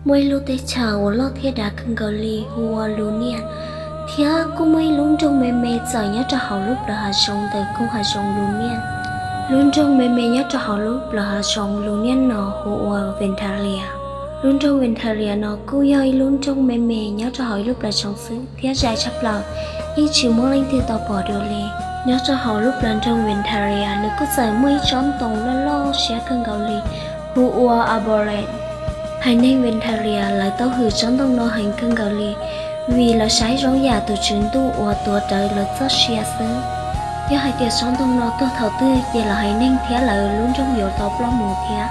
Muaj ib lub teb chaws uas loj thiab dav kawg nkaus li hu ua Lus Niaj, thiab kuj muaj ib lub nroog me me txawm nyob rau hauv lub plawv hav zoov ntawm koog hav zoov Lus Niaj. Lub nroog me me nyob rau hauv lub plawv hav zoov Lus Niaj no hu ua Venthalia. Lub nroog Venthalia no kuj yog ib lub nroog me me nyob rau hauv ib lub plawv zoov xwb thiab zais tshaj plaws, yeej tsis muaj leej twg tau pom dua li. Nyob rau hauv lub plawv nroog Venthalia nws kuj txawm muaj ib tsob ntoo loj loj siab kawg nkaus li hu ua Arborland. Haiv neeg Venthalia lawv tau hwm tsob ntoo no heev kawg nkaus li, vim lawv saib zoo yam tus tswv ntuj uas tuav rawv lawv txoj sia xwb. Yog hais tias tsob ntoo no tuag thaum twg ces lawv haiv neeg thiab lawv lub nroog yuav tau ploj mus thiab.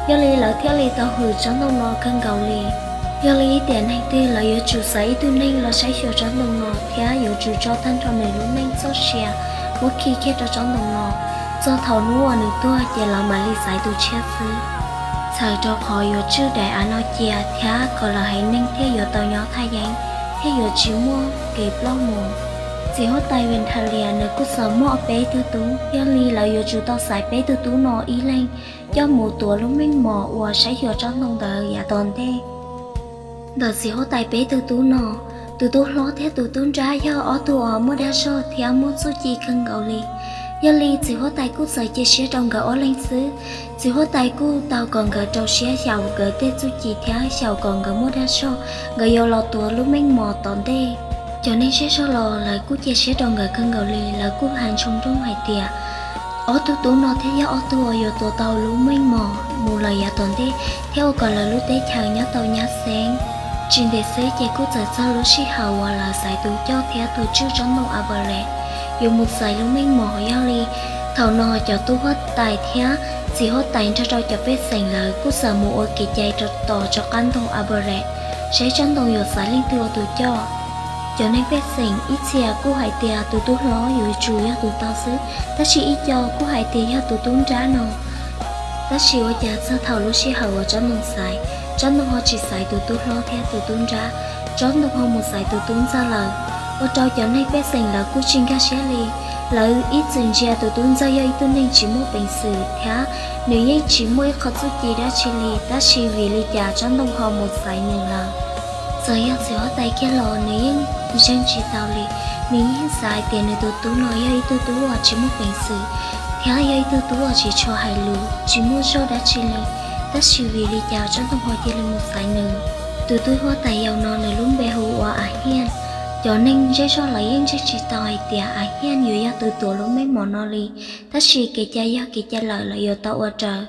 Yog li lawv thiaj li tau hwm tsob ntoo no kawg nkaus li. Yog li ib tiam neeg twg lawv yuav tsum xaiv ib tug neeg los saib xyuas tsob ntoo no thiab yuav tsum tso tag nrho nws lub neej txoj sia muab khi kiag rau tsob ntoo no. Txog thaum hnub uas nws tuag ces lawv mam li xaiv tus tshiab xwb. Txhawm rau qhov yuav tswj daim av no cia thiab kom lawv haiv neeg thiaj yuav tau nyob thaj yeeb thiab yuav tsis muaj kev ploj mus. Txiv huab tais Venthalia nws kuj txawm muaj peb tug tub, yog li lawv yuav tsum tau xaiv peb tug tub no ib leeg coj mus tuav lub meej mom uas saib xyuas tsob ntoo ntawd yav tom ntej. Ntawm txiv huab tais peb tug tub no, tus tub hlob thiab tus tub nrab yog ob tug uas muaj dag zog thiab muaj txuj ci kawg nkaus li. Yog li txiv huab tais kuj txawm cia siab rau nkawd ob leeg xwb. Txiv huab tais kuj tau kom nkawd rau siab xyaum nkawd tej txuj ci thiab xyaum kom nkawd muaj dag zog, nkawd yuav los tuav lub meej mom tom ntej. Cov neeg zej zog los lawv kuj cia siab rau nkawd kawg nkaus li, lawv kuj hais ntsoog nrooj hais tias ob tug tub no thiaj yog ob tug uas yuav tuav tau lub meej mom mus lawm yav tom ntej thiab ua kom lawv lub teb chaws nyob tau nyab xeeb. Tsis ntev xwb ces kuj txawm txog lub sij hawm uas lawv xaiv tus coj thiab tus tswj tsob ntoo Arborland yuav mus xaiv lub meej mom. Yog li thaum no cov tub huab tais thiab txiv huab tais nrog rau cov pej xeem lawv kuj txawm mus ua kev cai rau tom rov qab ntoo Arborland, saib tsob ntoo yuav xaiv leej twg ua tus coj. Cov neeg pej xeem ib txhia kuj hais tias tus tub hlob yuav tsum yog tus tau xwb, tab sis ib co kuj hais tias yog tus tub nrab no. Tab sis ua cas txog thaum lub sij hawm uas tsob ntoo xaiv, tsob ntoo ho tsis xaiv tus tub hlob thiab tus tub nrab, tsob ntoo ho mus xaiv tus tub ntxawg lawm. Ua rau cov neeg pej xeem lawv kuj tsis nkag siab li. Lawv ib txwm ntsia tus tub ntxawg yog ib tug neeg tsis muaj peev xwm thiab nws yeej tsis muaj ib qho txuj ci dab tsi li, tab sis vim li cas tsob ntoo ho mus xaiv nws lawm. Txawm yog txiv huab tais kiag los nws yeej ntseeg tsis tau li. Nws yeej xav hais tias nws tus tub no yog ib tug tub uas tsis muaj peev xwm thiab yog ib tug tub uas tsis tshua hais lus, tsis muaj zog dab tsi li, tab sis vim li cas tsob ntoo ho cia li mus xaiv nws. Tus tub huab tais yau no nws lub npe hu ua Ahiaj. Cov neeg zej zog lawv yeej ntseeg tsis tau hais tias Ahiaj yuav yog tus tuav lub meej mom no li, tab sis kev cai yog kev cai lawm, lawv yuav tau ua raws.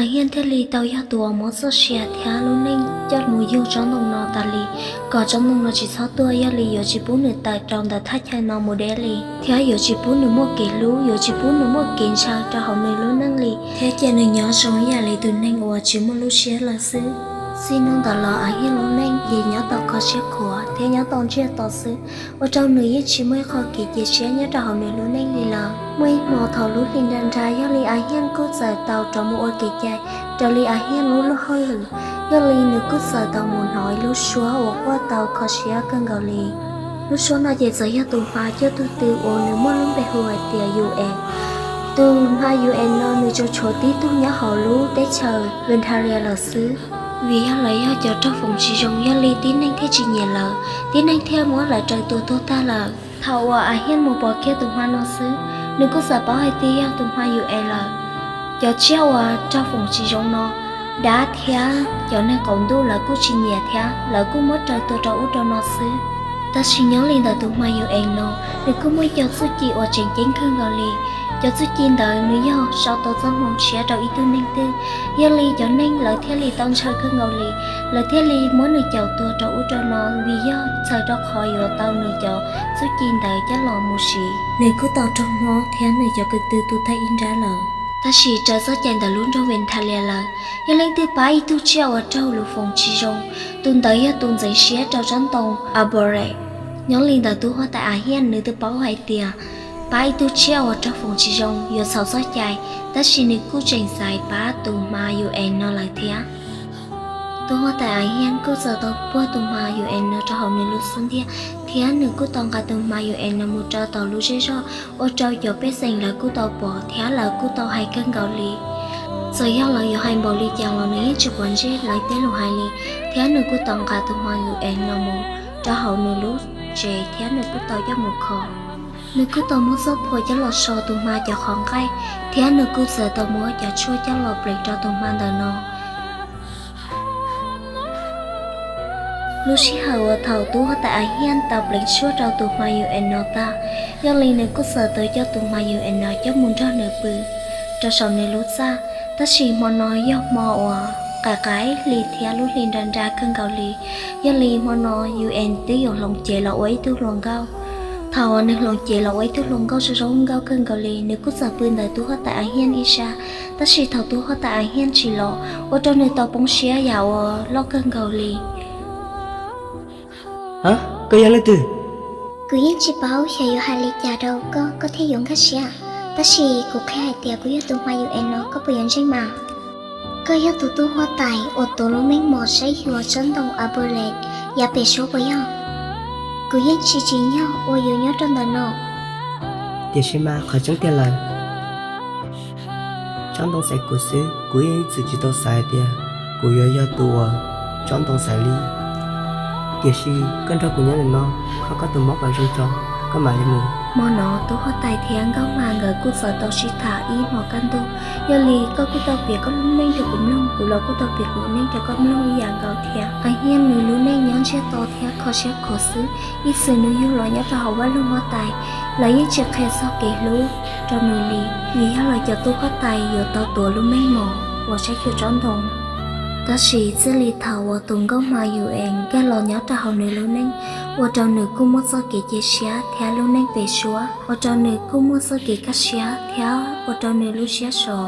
Ahiaj thiaj li tau yog tus uas muab txoj sia thiab lub neej coj mus yug tsob ntoo no tas li, kom tsob ntoo no tsis txhob tuaj. Yog li yuav tsis pub nws tawm rau ntawm thaj chaw no mus deb li, thiab yuav tsis pub nws muaj kev hlub, yuav tsis pub nws muaj kev ntshaw rau hauv nws lub neej li, thiab cia nws nyob zoo ib yam li tus neeg uas tsis muaj lub siab lawm xwb. Txij hnub ntawd los Ahiaj lub neej ces nyob tau kho siab khuav thiab nyob tau ntsiag to xwb, ua rau nws yeej tsis muaj ib qho kev cia siab nyob rau hauv nws lub neej li lawm. Muaj ib hmo thaum lub hli nra nra, yog li Ahiaj kuj txawm tau rov mus ua kev cai raws li Ahiaj lub luag hauj lwm. Yog li nws kuj txawm tau mus hnov ib lub suab uas quaj tau kho siab kawg nkaus li. Lub suab no ces txawm yog tus hma cuaj tug tw uas nws muaj lub npe hu hais tias Yus Es. Tus hma Yus Es no nws tsuas tshuav tib tug nyob hauv lub teb chaws Venthalia lawm xwb, vim yog lawv yog cov raug foom tsis zoo, yog li tib neeg thiaj tsis nyiam lawv, tib neeg thiaj muab lawv raws tua tuag tag lawm. Thaum uas Ahiaj mus pom kiag tus hma no xwb, nws kuj txawm paub hais tias yog tus hma Yus Es lawm. Cov tsiaj uas raug foom tsis zoo no, dab thiab cov neeg qaum ntuj lawv kuj tsis nyiam thiab lawv kuj muab raws tua rau ub rau no xwb. Tab sis nyob li ntawm tus hma Yus Es no, nws kuj muaj cov txuj ci uas tseem ceeb kawg nkaus li. Cov txuj ci ntawd nws yog sau tau txoj hmoo tshiab rau ib tug neeg twg, yog li cov neeg lawv thiaj li tau ntshaw kawg nkaus li, lawv thiaj li muab nws caum tua rau ub rau no, vim yog txhawm rau qhov yuav tau nws cov txuj ci ntawd coj los mus siv. Nws kuj tau raug mob thiab nws cov kwv tw tu tag ib nrab lawm. Tab sis raws txoj cai ntawm lub nroog Venthalia lawm, yog leej twg pab ib tug tsiaj uas raug lus foom tsis zoo, tus ntawd yog tus ntxeev siab rau tsob ntoo Arborland. Nyob li ntawm tub huab tais Ahiaj nws twb paub hais tias pab ib tug tsiaj uas raug foom tsis zoo yuav txhaum txoj cai, tab sis nws kuj tseem xaiv pab tus hma Yus Es no lawm thiab. Tub huab tais Ahiaj kuj txawm tau puag tus hma Yus Es no rau hauv nws lub xub ntiag, thiab nws kuj tau nqa tus hma Yus Es no mus rau tom lub zej zog, ua rau cov pej xeem lawv kuj tau pom thiab lawv kuj tau hais kawg nkaus li. Txawm yog lawv yuav hais npaum li cas los nws yeej tsis quav ntsej lawv tej lus hais li, thiab nws kuj tau nqa tus hma Yus Ees no mus rau hauv nws lub tsev thiab nws kuj tau coj mus kho. Nws kuj tau muab txoj phuam coj los so tus hma cov qhov nqaij, thiab nws kuj txawm tau muab cov tshuaj coj los pleev rau tus hma ntawm no. Lub sij hawm uas thaum tub huab tais A Hiaj tau pleev tshuaj rau tus hma Yus Ees no tag, yog li nws kuj txawm tau coj tus hma Yus Ees no coj mus nrog nws pw rau saum nws lub txaj. Tab sis hmo no yog hmo uas qaim qaim hli thiab lub hli nra nra kawg nkaus li, yog li hmo no Yus Ees twb yuav hloov cev los ua ib tug hluas nkauj. Thaum uas nws hloov cev los ua ib tug hluas nkauj zoo zoo nkauj kawg nkaus li, nws kuj txawm pw ntawm tub huab tais A Hiaj ib sab. Tab sis thaum tub huab tais A Hiaj tsis los, ua rau nws tau poob siab yam uas loj kawg nkaus li. Koj yog leej twg? Kuv yeej tsis paub xyov yuav hais li cas rau koj, koj thiaj yuav nkag siab. Tab sis kuv qhia hais tias kuv yog tus hma Yus Ees no, koj puas yuav ntseeg mas? Koj yog tus tub huab tais uas tuav lub meej mom saib xyuas tsob ntoo Arbor Lake yav pem suab puas yog? Kuv yeej tsis tsim nyog uas yuav nyob rau ntawm no. Tiam sis mas qhov tseeb tiag lawm, tsob ntoo xaiv kuv xwb, kuv yeej ib txwm tsis tau xav hais tias kuv yuav yog tus uas tsob ntoo xaiv li. Tiam sis koj nrog kuv nyob ntawm no, kho koj tus mob kom zoo tso, koj mam li mus. Hmo no tub huab tais thiab nkauj hma nkawd kuj txawm tau sib tham ib hmos kaj ntug. Yog li koj kuj tau piav koj lub neej rau kuv mloog, kuv los kuj tau piav kuv neej rau koj mloog ib yam nkaus thiab. A Hiaj nws lub neej nyob ntsiag to thiab kho siab khuav xwb, ib txwm nws yug los nyob rau hauv vaj loog huab tais, lawv yeej tsis qhia txog kev hlub rau nws li, vim yog lawv cov tub huab tais yuav tau tuav lub meej mom uas saib xyuas tsob ntoo. Tab sis txij li thaum uas tus nkauj hma Yus Ees nkag los nyob rau hauv nws lub neej, ua rau nws kuj muaj txoj kev cia siab thiab lub neej pem suab, ua rau nws kuj muaj txoj kev kaj siab thiab ua rau nws lub siab so.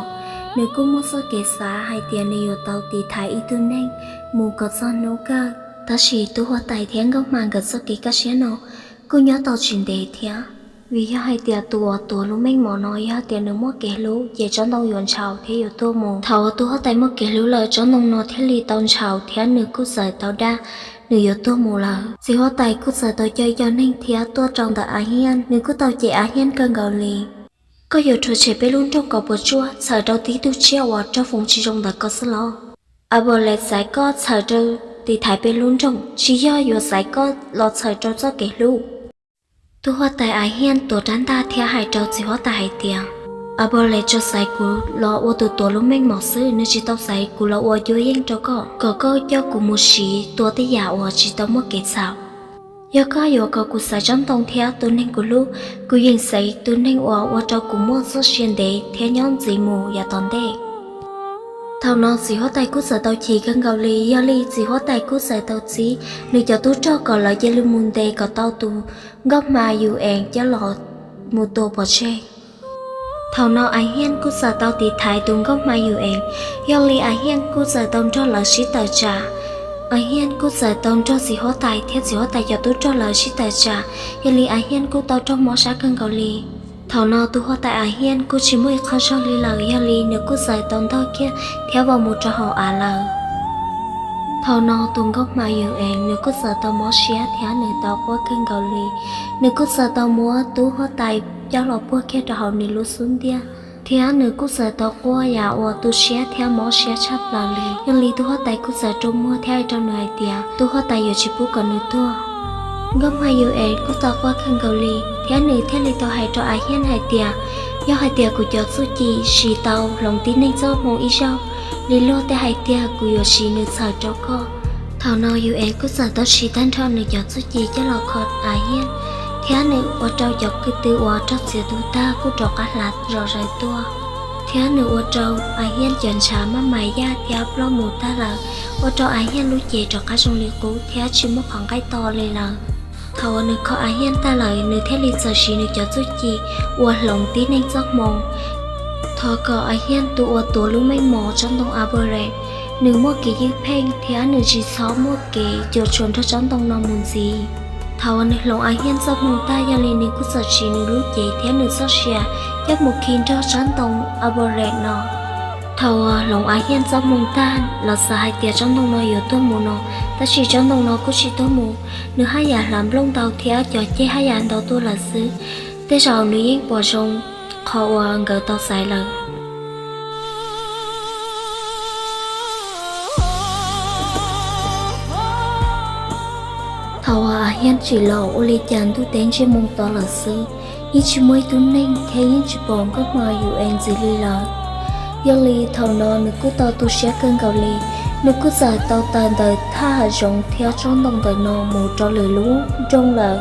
Nws kuj muaj txoj kev xav hais tias nws yuav tau tiv thaiv ib tug neeg mus kom txog hnub kawg. Tab sis tub huab tais thiab nkauj hma nkawd txoj kev kaj siab no kuj nyob tau tsis ntev thiab, vim yog hais tias tus uas tuav lub meej mom no yog tias nws muaj kev hlub ces tsob ntoo yuav ntshaus thiab yuav tuag mus. Thaum uas tus huab tais muaj kev hlub lawm, tsob ntoo no thiaj li tau ntshaus thiab nws kuj txawm tau daj, nws yuav tuag mus lawm. Txiv huab tais kuj txawm tau coj ib co neeg thiab tuaj rau ntawm A Hiaj, nws kuj tau cem A Hiaj kawg nkaus li. Koj yuav rhuav tshem peb lub nroog kom puas tsuaj, txhawm rau tib tug tsiaj uas raug foom tsis zoo ntawm koj xwb los? Arbor Lake xaiv koj txhawm rau tiv thaiv peb lub nroog, tsis yog yuav xaiv koj los txhawm rau txoj kev hlub. Tus huab tais A Hiaj tuav rab ntaj thiab hais rau txiv huab tais hais tias, Arbor Lake tsuas xaiv kuv los ua tus tuav lub meej mom xwb, nws tsis tau xaiv kuv los ua cuab yeej rau koj, kom koj coj kuv mus siv tua tej yam uas tsis tau muaj kev txhaum. Yog koj yuav kom kuv xaiv tsob ntoo thiab tus neeg kuv hlub, kuv yeej xaiv tus neeg uas ua rau kuv muaj txoj sia ntev thiab nyob ntxiv mus yav tom ntej. Thaum no txiv huab tais kuj txawm tau chim kawg nkaus li, yog li txiv huab tais kuj txawm tau txib nws cov tub rog kom lawv cia li mus ntes kom tau tus nkauj hma Yus Ees coj los mus tua pov tseg. Thaum no A Hiaj kuj txawm tau tiv thaiv tus nkauj hma Yus Ees, yog li A Hiaj kuj txawm tau nrog lawv sib tawm tsam. A Hiaj kuj txawm tau nrog txiv huab tais thiab txiv huab tais cov tub rog lawv sib tawm tsam, yog li A Hiaj kuj tau raug mob sab kawg nkaus li. Thaum no tus huab tais A Hiaj kuj tsis muaj ib qho zog li lawm, yog li nws kuj txawm tau ntog kiag thiab vau mus rau hauv av lawm. Thaum no tus nkauj hma Yus Ees nws kuj txawm tau mob siab thiab nws tau quaj kawg nkaus li. Nws kuj txawm tau muab tub huab tais coj los puag kiag rau hauv nws lub xub ntiag, thiab nws kuj txawm tau quaj yam uas tu siab thiab mob siab tshaj plaws li. Yog li tub huab tais kuj txawm rua muag thiab hais rau nws hais tias tus huab tais yuav tsis pub kom nws tuag. Nkauj hma Yus Ees kuj tau quaj kawg nkaus li, thiab nws thiaj li tau hais rau A Hiaj hais tias, yog hais tias kuv cov txuj ci siv tau hloov tib neeg txoj hmoo ib zaug li luag tej hais tiag, kuv yuav siv nws txhawm rau koj. Thaum no Yus Ees kuj txawm tau siv tag nrho nws cov txuj ci coj los kho A Hiaj, thiab nws ua rau cov kwv tw uas raug txiav tus tag kuj rov qab hla zom zaws tuaj, thiab nws ua rau A Hiaj cov ntshav maj mam yaj thiab ploj mus tag lawm, ua rau A Hiaj lub cev rov qab zoo li qub thiab tsis muaj qhov nqaij to li lawm. Thaum uas nws kho A Hiaj tag lawm, nws thiaj li txawm siv nws cov txuj ci uas hloov tib neeg txoj hmoo, thov kom A Hiaj tus uas tuav lub meej mom tsob ntoo Arbor Lake, nws muaj kev ywj pheej thiab nws tsis txhob muaj kev cuam tshuam nrog tsob ntoo no mus ntxiv. Thaum uas nws hloov A Hiaj txoj hmoo tag, yog li nws kuj txawm siv nws lub cev thiab nws txoj sia coj mus khi nrog tsob ntoo Arbor Lake no. Thaum uas hloov A Hiaj txoj hmoo tag, los xav hais tias tsob ntoo no yuav tuag mus no, tab sis tsob ntoo no kuj tsis tuag mus, nws haj yam hlav nplooj ntau thiab cov ceg haj yam ntau tuaj lawm xwb. Tej zaum nws yeej pom zoo qhov uas nkawd tau xaiv lawm. Hiab tsim los ua li cas ntuj teb ntsiag moo to lawm xwb, yeej tsis muaj ib tug neeg thiab yeej tsis pom nkauj hmo Yuv Ees ntxiv li lawm. Yog li thaum no nws kuj tau tu siab kawg nkaus li, nws kuj txawm tau tawm ntawm thaj hav zoov thiab tsob ntoo ntawm no mus rau lwm lub nroog lawm.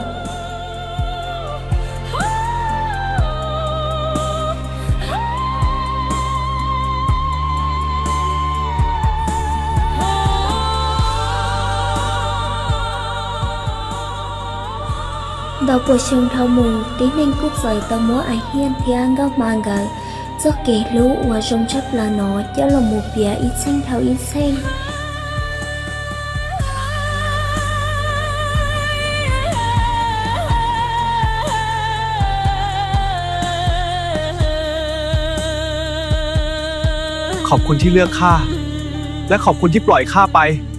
Ntau pua xyoo dhau mus, tib neeg kuj txawm tau muab Aim Hiab thiab Nkauj Hmo nkawd txoj kev hlub uas zoo tshaj plaws no coj los mus piav ib txheej dhau ib txheej. Khov khun thib liaj khaj, lab khov khun thib ploim khaj pais.